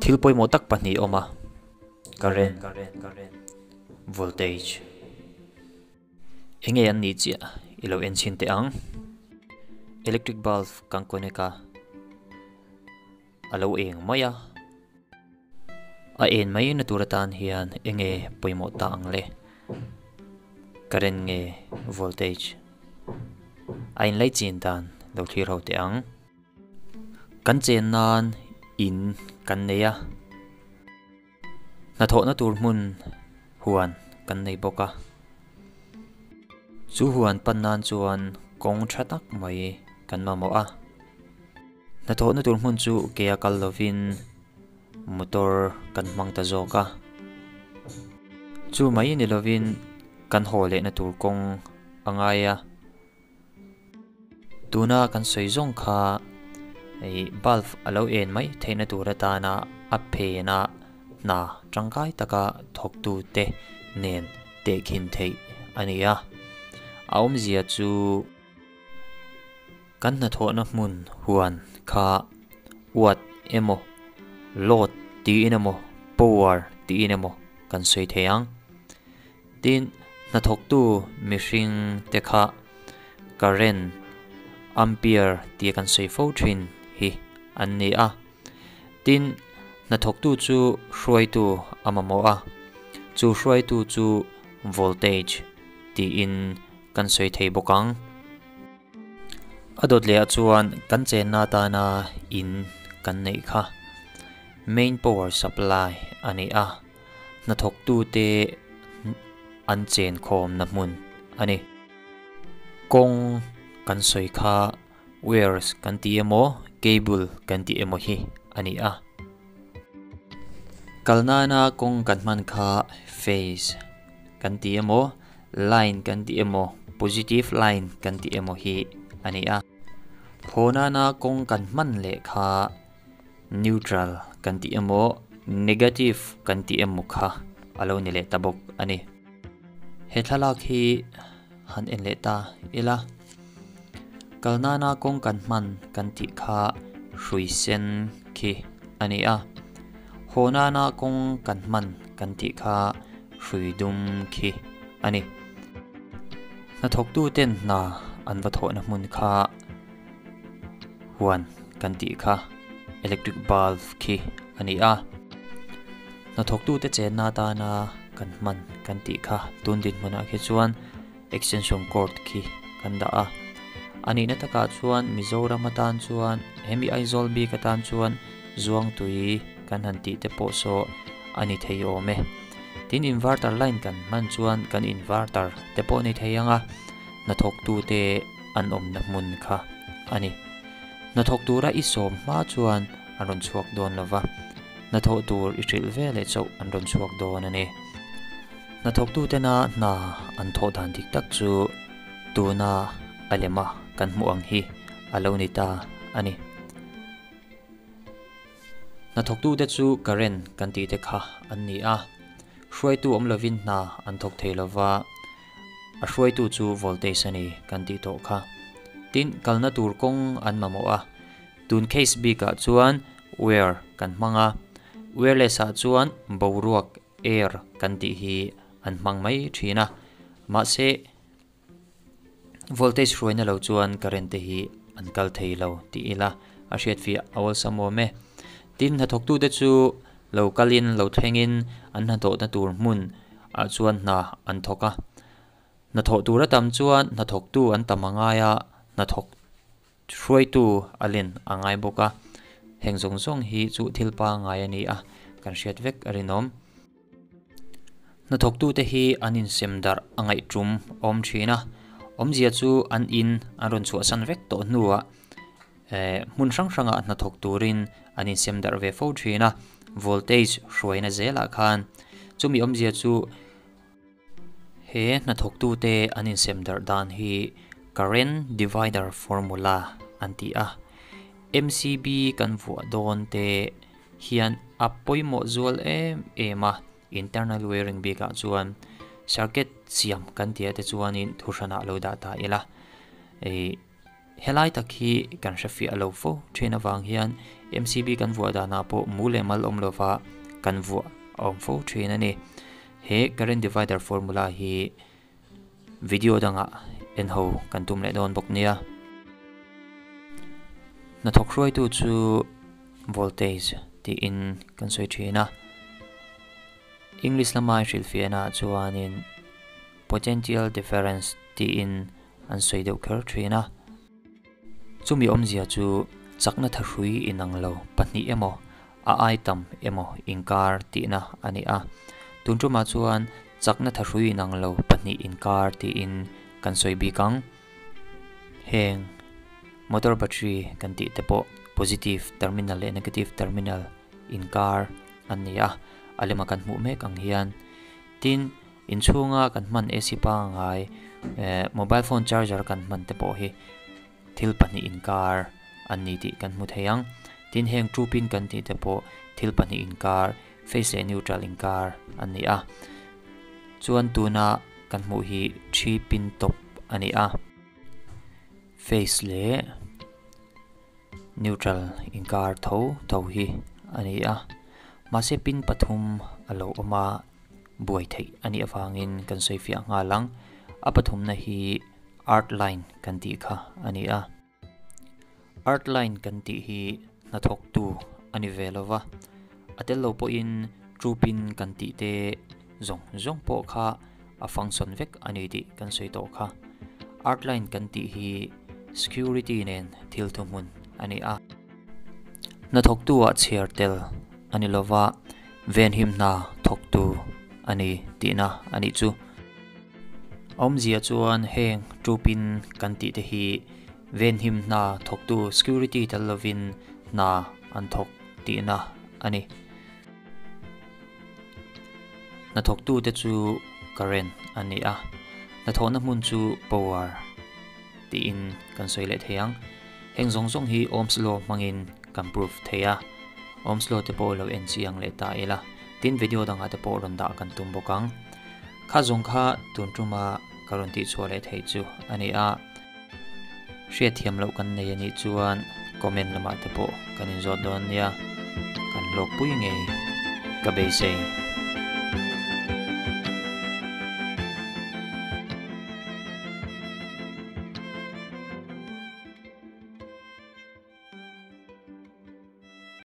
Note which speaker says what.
Speaker 1: Thil pawimawh tak pahnih a awm a, current, voltage. Enge an nih chiah i lo en chhin teh ang. Electric bulb kan connect a, a lo eng mai a. A en mai na tur atan hian enge pawimawh ta ang le? Current nge voltage? A inlai chin dan lo thlir ho teh ang. Kan chen nan in kan nei a, hnathawhna tur hmun huan kan nei bawk a. Chu huan pan nan chuan kawng tha tak mai kan mamawh a. Hnathawhna tur hmun chu ke a kal lovin motor kan hmang ta zawk a. Chu mai ni lovin kan haw lehna tur kawng a ngai a. Tuna kan sawi zawng kha hei bulb a lo en mai theihna tur atana a phena hna tangkai taka thawktute nen tehkhin theih a ni a. A awmzia chu kan hnathawhna hmun huan kha watt emaw load tiin emaw power tiin emaw kan sawi thei ang. Tin, hnathawktu mihring te kha current, ampere tia kan sawi fo thin hi an ni a. Tin, hnathawktu chu hruaitu a mamawh a, chu hruaitu chu voltage tiin kan sawi thei bawk ang. A dawt leh ah chuan kan chenna atana in kan neih kha main power supply a ni a. Hnathawktute an chenkhawmna hmun a ni. Kawng kan sawi kha wires kan ti emaw cable kan ti emaw hi a ni a. Kal nana kawng kan hman kha phase kan ti emaw line kan ti emaw positive line kan ti emaw hi a ni a. Haw nana kawng kan hman leh kha Neutral kan tih emaw negative kan tih emaw kha a lo ni leh ta bawk a ni. He thlalak hi han en leh ta ila. Kal nana kawng kan hman kan tih kha hrui sen khi a ni a. Haw nana kawng kan hman kan tih kha hrui dum khi a ni. Hnathawktuten hna an va thawhna hmun kha huan kan tih kha electric bulb khi a ni a, hnathawktute chenna atana kan hman kan tih kha tun dinhmunah khi chuan extension cord khi kan dah a, a nihna takah chuan Mizoram atan chuan hemi Aizawl bik atan chuan Zuangtui kan han tih te pawh saw a ni thei awm e. Tin inverter line kan hman chuan kan inverter te pawh a ni thei ang a, hnathawktute an awmna hmun kha a ni. Hnathawk tura i sawm hma chuan an rawn chhuak dawn lo va, hnathawh tur i hrilh ve leh chauh an rawn chhuak dawn a ni. Hnathawktutena hna an thawh dan dik tak chu tuna a lema kan hmuh ang hi a lo ni ta a ni. Hnathawktute chu current kan tihte kha an ni a, hruaitu awm lovin hna an thawk thei lo va, A hruaitu chu voltage a ni kan tih tawh kha. Tin, kalna tur kawng an mamawh a. Tun case bikah chuan wire kan hmang a, wireless ah chuan boruak, air, kan tih hi an hmang mai thin a. Mahse, voltage hruaina lo chuan current te hi an kal thei lo tih ila a hriatfiah a awlsam awm e. Tin, hnathawktute chu lo kalin lo thlengin an hnathawhna tur hmun ah chuan hna an thawk a. Hnathawh tur a tam chuan hnathawktu an tam a ngai a, hnathawk hruaitu a len a ngai bawk a. Heng zawng zawng hi chu thil pangngai a ni a, kan hriat vek a rinawm. Hnathawktute hi an insem darh a ngaihtum a awm thin a, awmzia chu an in an rawn chhuahsan vek tawh hnuah Hmun hrang hrangah hnathawk turin an insem darh ve fo thin a, voltage hruaina zelah khan chumi awmzia chu he hnathawktute an insem darh dan hi current divider formula an ti a, MCB kan vuah dawn te hian a pawimawh zual em em a, internal wiring bikah chuan circuit siam kan tih ah te chuanin thuhranah lo dah ta ila. Helai tak hi kan hre fiah lo fo thin avang hian MCB kan vuah danah pawh mu leh mal awm lova kan vuah a awm fo thin a ni. He current divider formula hi video dangah en ho kan tum leh dawn bawk nia. Hnathawk hruaitu chu voltage tiin kan sawi thin a. English lama hrilhfiahnaah chuanin potential difference tiin an sawi deuh kher thin a. Chumi awmzia chu chakna thahrui inang lo pahnih emaw a ai tam emaw inkar tihna a ni a. Tun tumah chuan chakna thahrui inang lo pahnih inkar tiin kan sawi bik ang. Heng motor battery kan tih te pawh positive terminal leh negative terminal inkar an ni a, a lema kan hmuh mek ang hian. Tin, inchhunga kan hman AC pangngai mobile phone charger kan hman te pawh hi thil pahnih inkar an ni tih kan hmu thei ang. Tin, heng two pin kan tih te pawh thil pahnih inkar, phase leh neutral inkar an ni a. Chuan tuna kan hmuh hi three pin top a ni a. Phase leh neutral inkar tho tho hi a ni a. Mahse pin pathum a lo awm a, buai theih a nih avangin kan sawi fiah nghal ang. A pathumna hi earth line kan tih kha a ni a. Earth line kan tih hi hnathawktu a ni ve lova, a tel lo pawhin two pin kan tih te zawng zawng pawh kha a function vek a ni tih kan sawi tawh kha. Earth line kan tih hi security nen thil thuhmun a ni a. Hnathawktu ah chhiar tel a ni lova, venhim hna thawktu a ni tihna a nih chu. Awmzia chuan heng two pin kan tih te hi venhim hna thawktu security tel lovin hna an thawk tihna a ni. Hnathawktu te chu current a ni a, hnathawhna hmun chu power tiin kan sawi leh thei ang. Heng zawng zawng hi Ohm's law hmangin kan proof thei a, Ohm's law te pawh lo en chiang leh ta ila, tin video dangah te pawh rawn dah kan tum bawk ang. Kha zawng kha tun tuma ka rawn tihchhuah leh theih chu a ni a, hriatthiam loh kan nei a nih chuan comment lamah te pawh kan inzawt dawn nia, kan hlawkpui ngei ka beisei.